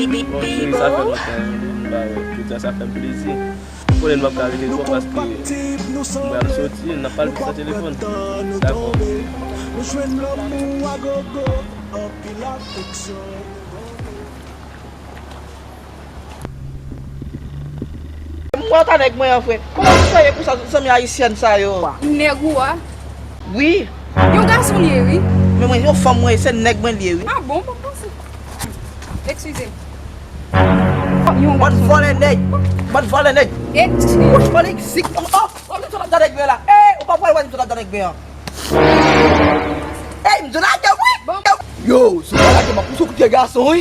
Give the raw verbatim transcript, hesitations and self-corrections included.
Bon, cheri, sa fè lontan wi, m pa wè. Jodi a sa fè m plezi. Ou konnen m p ap ka rete twòp paske m pral soti, n ap pale sou telefòn. Dakò. M wè w ta nèg mwen an, frè. Kòman pou sa ye konsa, zanmi ayisyèn sa yo? Nèg ou a? Wi. Yon gason li ye, wi. Men mwen, yon fanm mwen, se nèg mwen li ye, wi. Ah bon, bon, bon, se. Eskize. Yon gason. Bann vòlè nèg. Bann vòlè nèg. Eskize. Bann egzik. Oh, oh, oh, nou sot ap dan nèg mwen la. Eh, ou pa pral wè nou sot ap dan nèg mwen an. Ey, m di w lage wi! Yo, si w pa lage m ap pouse w kout pye gason wi!